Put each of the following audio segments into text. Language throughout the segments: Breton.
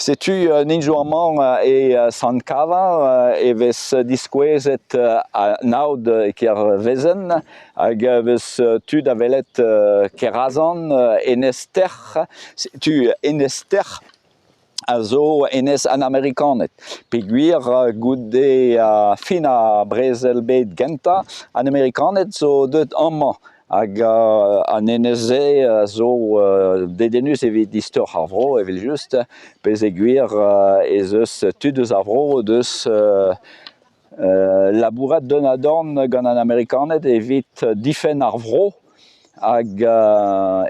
Setu nin zo amañ e Sant-Kava e vez diskouezet an aod e Kervezen hag e vez tu da welet Kerazan, Enez-Ter. Setu Enez-Ter a zo enez an Amerikaned peogwir goude fin ar brezel-bed gentañ an Amerikaned zo deuet amañ Hag an enez-se a zo dedennus evit istor ar vro evel-just, peogwir ez eus tud eus ar vro o deus labourat dorn-ha-dorn gant an Amerikaned evit difenn ar vro hag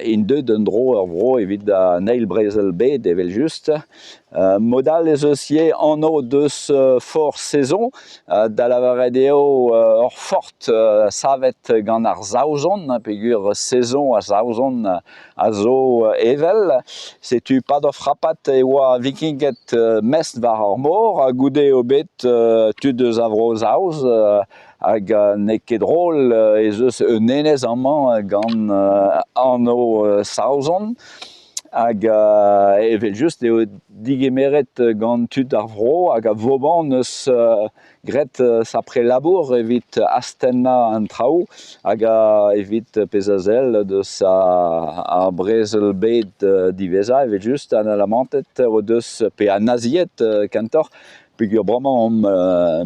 int deuet en-dro er vro evit an Eil Brezel-bed evel-just. Mod all ez eus ivez anv deus Fort Saison, da lavaret eo ur fort savet gant ar Saozon, peogwir Saison ha Saozon a zo evel. Setu pad ur frapad e oa Vikinged mestr war ar mor ha goude eo bet tud eus a Vro-Saoz hag n'eo ket drol ez eus un enez amañ gant anv Saozon. Hag evel-just eo degemeret gant tud ar vro hag a Vauban 'neus graet sapre labour evit astennañ an traoù hag evit pezh a sell deus ar brezel-bed diwezhañ evel-just an Alamanted o deus pe an Nazied kentoc'h peogwir bremañ omp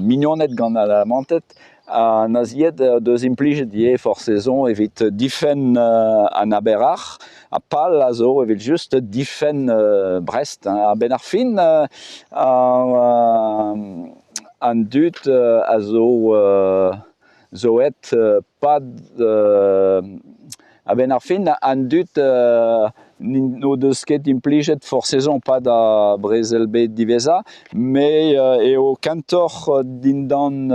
mignoned gant an Alamanted. An Azied o deus implijet ivez forzh sezon evit difenn an Aber-Ac'h ha pal a zo evel-just difenn Brest. A-benn ar fin an dud a zo zo aet pad A-benn ar fin, an dud n'o deus ket implijet forzh sezon pad ar brezel-bed diwezhañ, met eo kentoc'h dindan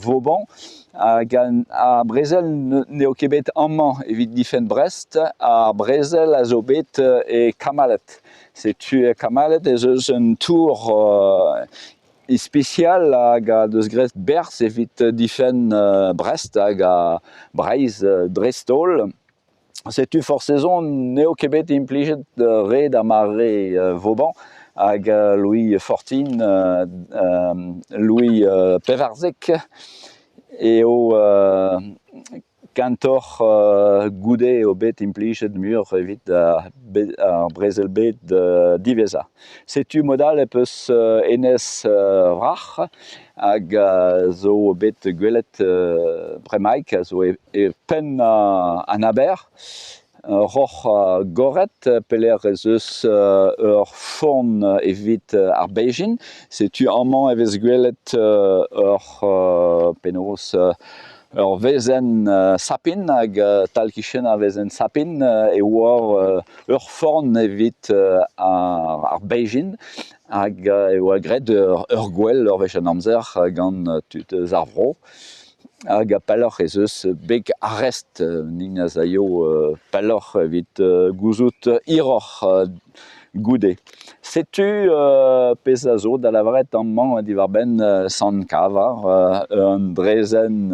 Vauban hag ar brezel n'eo ket bet amañ evit difenn Brest, ar brezel a zo bet e Kamalet. Setu e Kamalet ez eus un tour Ispisial hag a deus graet berzh evit difenn Brest hag Breizh dreist-holl. Setu forzh sezon n'eo ket bet implijet re da mare Vauban hag Louis Fortin, Louis pevarzek eo Kentoc'h goude eo bet implijet muioc'h evit ar brezel-bed diwezhañ. Setu mod-all e peus Enez Wrac'h hag zo bet gwelet bremaik, a zo e penn an aber. Roc'h Goret, pelec'h ez eus ur forn evit ar bezhin. Setu amañ e vez gwelet ur penaos Ur wezenn sapin hag tal-kichen ar wezenn sapin e oa ur forn evit ar bezhin hag e oa graet ur gouel ur wech an amzer gant tud eus ar vro. Hag pelloc'h ez eus beg Arrest, nin az aio pelloc'h evit gouzout hiroc'h goude. Setu pezh a zo da lavaret amañ diwar-benn Sant-Kavar, un draezhenn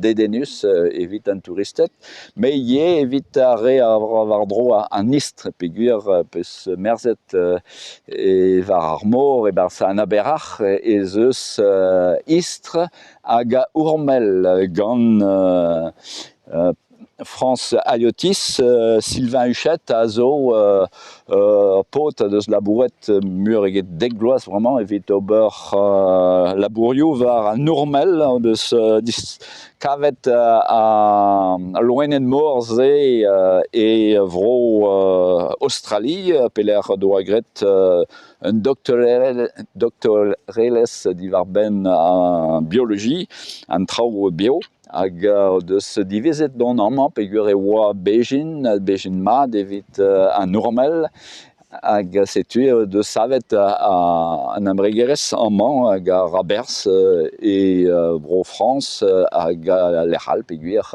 dedennus evit an touristed, met ivez evit ar re a ra war-dro an istr peogwir 'peus merzet e war ar mor e-barzh an Aber-Ac'h ez eus istr hag ourmel gant France Ayotis, Sylvain Huchette a zo ur paotr a deus labouret muioc'h eget dek vloaz bremañ evit ober labourioù war an ourmel o deus kavet al loened-mor-se e vro Aostrali pelec'h o doa graet un doktorelezh diwar-benn ar bioloji, an traoù bev. Hag o deus divezet dont amañ peogwir e oa bezhin, bezhin mat evit an ourmel. Hag setu o deus savet an embregerezh amañ hag a ra berzh e Bro-Frañs hag lec'h all peogwir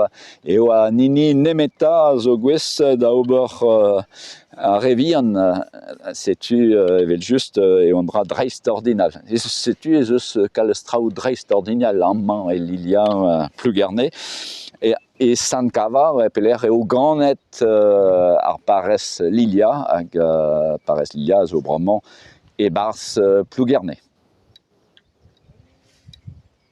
eo an hini nemetañ a zo gouest da ober ar re vihan. Setu evel-just eo un dra dreistordinal. Setu ez eus kalz traoù dreistordinal amañ e Lilia Plougerne. E Sant-Kavar, pelec'h eo ganet ar parrez Lilia, hag parrez Lilia a zo bremañ e-barzh Plougerne.